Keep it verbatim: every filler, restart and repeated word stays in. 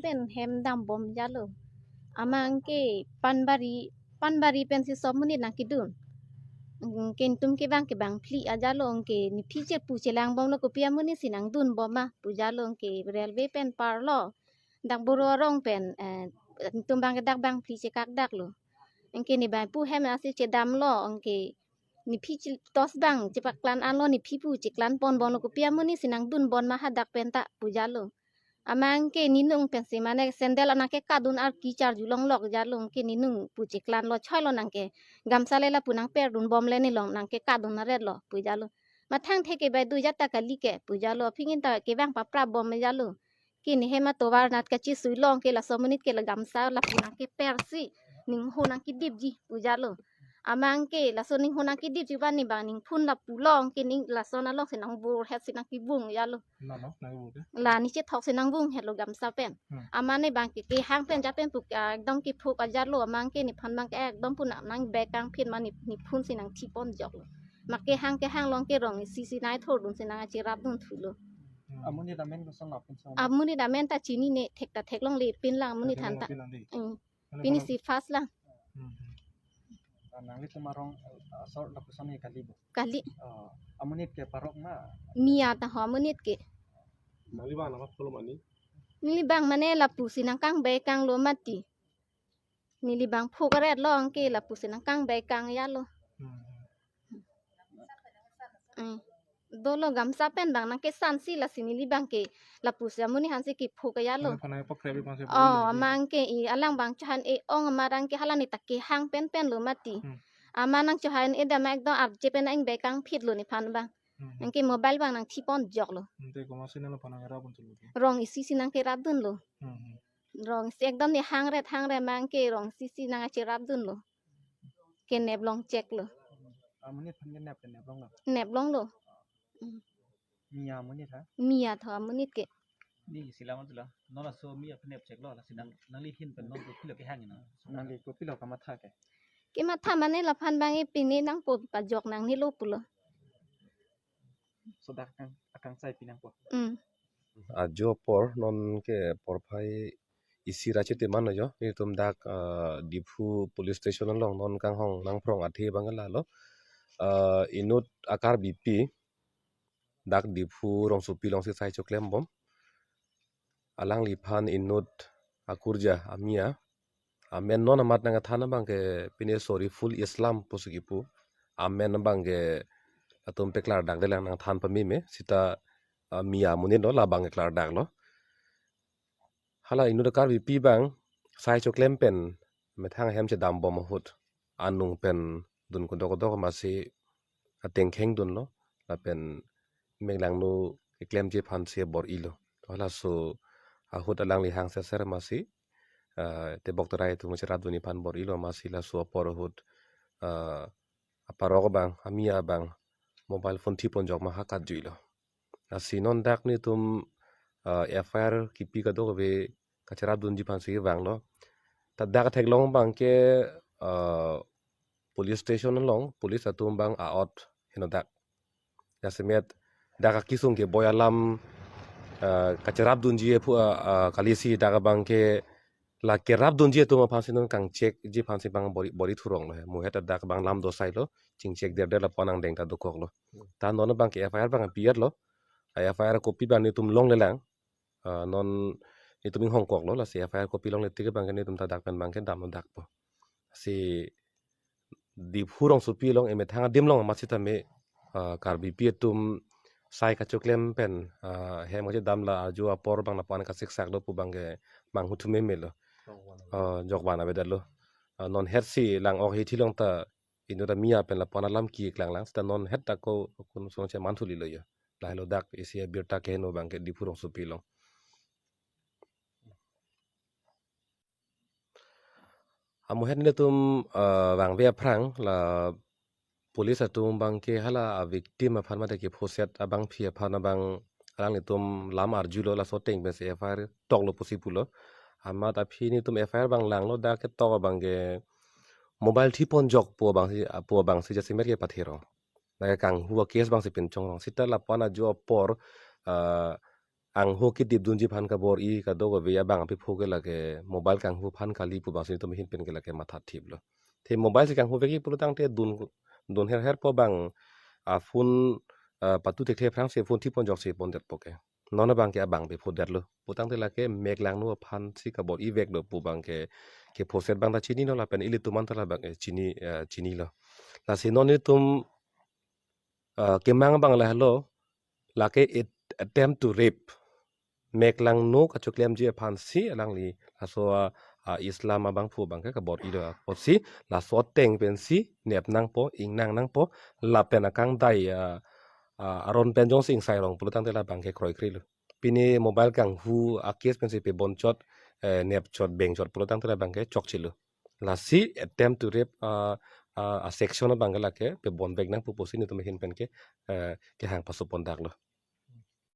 pen hem dambom jalo. Amat anke Panbari, Panbari pensi som monit nangkedun. Anke netum kevang ke bangphli ajalo, anke nephi chepu chelangbomlo, kopi amonit si nangdunbom ma pu jalo, anke railway pen parlo. Dak Boro arong pen, eh, netum abang ke dak bangphli chekak daklo. Anke ne bang pu hem asi chedamlo, anke nephi che-, tost abang chepaklang anlo, nephi pu cheklang ponbomlo, kopi amonit si nangdunbom ma hadak pen ta pu jalo. Amat anke nenung pensi mane sandal nangkekadun arki charju longlok jalo, anke nenung pu cheklanglo, choilo nangke gamsa le lapu nangperdunbomle, ne long nangkekadun aretlo pu jalo. Mathang theke bai dujat ta kali ke pu jalo, aphi ingin ta kevang paprapbom jalo. Ke ne hem atovar nat kachesui long ke laso amonit ke la gamsa lapu nangkepersi, ningho nangkedipji pu jalo. Amat anke laso ningho nangkedipji abang ne bang ningphun lapu long ke ning lason alongsi nangbur hetsi nangkevung jalo. Nano, nangkevung ke? La ne chethok si nangvung hetlo gamsa pen. Hmm. Amat ne bang ke kehang pen jat pen pu, ah, ekdom kephuk ajatlo, amat anke nephan abang ke ekdom pu nang, nangbekangphit ma ne, nephun si nangthipon joklo. Ma kehang kehang long ke rong isi si nai thordun si nangcherapdun thulo. Hmm. Amonit amen koson lo pinso? Amonit amen ta chinine, thek ta theklongle pinlang amonit aphan ta. Theklongle pinlang dei. Hmm. Pini si first lang. Hmm, hmm. Ah, nanglitum arong, ah, asor lapuson ke kali bo? Kali. Ah, amonit ke parok ma? Miya ta ho amonit ke. Nangli abang nama pulom ani? Neli abang mane lapusi nangkangbekanglo mati. Neli abang phuk aretlo, anke lapusi nangkangbekang jalo. Hmm. Hmm. Dolo gamsa pen abang nangkesansi, lasi neli abang ke lapusi amonit aphansi kephuk jalo. Mane phanai pakrep aphansi. Oh, bor-i lagi. Amat anke i alang abang chohan e-ong amat anke hala ne ta kehang penpenlo mati. Hmm. Amat nangchohan e dam ekdom arje pen nang-bekangphitlo nephan abang. Hmm, hmm. Anke mobile abang nangthipon joklo. Hmm, te komatsi nangphan nangrapdun thulo? Rong isi si nangkerapdunlo. Hmm, hmm. Rong isi ekdom ne hangret hangret, amat anke rong isi si nangcherapdunlo. Kenep longcheklo. Amonit aphan kenep, kenep longlo? Nep longlo. Hmm. Miya amonit ha? Miya tho amonit ke. Ne isi lam atulo. Non laso miya aphan nepcheklo, lasi nang, nangli ahin pen non kopilo kehang ino? Nangli kopilo kamatha ke? Kematha mane laphan abang e pine nangpo, pajok nangnelo pulo. So dak akang, akangsai pi nangpo. Hmm. Ajo apor non ke porphai isi ra chiti man lo jo. Netum dak, ah, Diphu police station along non kanghon nangphrong athe abang lalo. Ah, inut a-Karbipi dak Diphu rongsopi alongsi sai choklembom. Alangliphan inut akurja amiya. Amen non amat nangkethan abang ke pine Soriful Islam pusi kipu. Amen abang ke latum paklardakdelang, nangthan pameme, seta, ah, miya amonit lo, labang ke klardaklo. Hala inut a-Karbipi abang sai choklem pen methang ahem chedambom ahut anung pen dun kudok kudok amatsi atengkheng dunlo, lapen meklangno keklemji aphansi bor-ilo. Halaso ahut alangli hang seser amatsi, ah, tebok terai atum cherapdunji aphan bor-ilo amatsi laso apor ahut, ah, aparok abang, amiya abang mobile phone thipon jok ma ha katjuilo. Lasi non dak netum, ah, F I R kipi kadokave kacherapdunji aphansi vanglo. Ta dak theklong abang ke, ah, police station along police atum abang a-ot heno dak. Jasemet dak akesung keboi alam, ah, kacherapdunji aphu, ah, ah, kalisi dak abang ke la kerapdunji atum aphansi non kangchekji aphansi abang bor-i, bor-i thuronglo he. Muhet ta dak abang lam do sailo, chingchek derder lapu-an angdeng ta dokoklo. Hmm. Ta non abang ke F I R abang pi-etlo. A-F I R kopi abang netum longlelang. Ah, non netum inghongkoklo, lasi F I R kopi longle tik abang ke netum ta dak pen abang ke damlo dakpo. Si Diphu rongsopi along emethang adim along amat sitame, ah, Karbipi atum sai kachoklem pen, ah, hem kachedam la ajo apor abang lapu-an kasiksak do pu abang ke manghuthu memelo. Jokban. Ah, jokban avedetlo. Ah, non hetsi lang-ok hithi along ta inut amiya pen lapu-an alam keklang lang, seta non het ta ko kun song cheman thulilo jo. Lahelo dak isi abirta keheno abang ke Diphu rongsopi along. Amuhet netum, eh, vangve aphrang la police atum abang ke hala a-victim aphan mate kephoset abangpi aphan abang alanglitum lam arjulo, laso ateng pensi F I R toklo pusi pulo. Amat aphi netum F I R abang langlo, dak ketok abang ke mobile thipon jok pu abangsi, pu abangsi jasemet ke patherong. Lake kanghu a-case abangsi pinchongrong. Seta lapu-an ajo apor, eh, angho kedip dunji aphan kabor-i kadokave abang apiphu ke lake mobile kanghu aphan kali pu abangsi netum ahin pen ke lake matha thiplo. Te mobile si kanghu vekji pulo tangte dun, dun her her po abang, a phone, a, patu thekthe aphrangsi phone thipon jokse pondetpo ke. Non abang ke abang apiphu detlo. Pu tangte lake mek langno aphansi kabor-i veklo pu abang ke, kephoset abang ta chinilo lapen ilitum an ta labang ke chini, a, chinilo. Lasi non netum, a, kemang abang lahelo, lake it-, attempt to rape. Mek langno kachoklemji aphansi alangli laso a, a, Islam abangphu abang ke kabor-ilo apotsi laso ateng pensi nep nangpo, ingnang nangpo, lapen akangdai a, a, aron pen jongsi ingsai rong pulo tangte labang ke kroikrilo. Pini mobile kanghu a case pensi pebonchot, eh, nepchot bengchot pulo tangte labang ke chokchelo. Lasi attempt to rape a, a, a section abang ke lake pebon vek nangpo pusi netum ahin pen ke, eh, kehang paso pondaklo.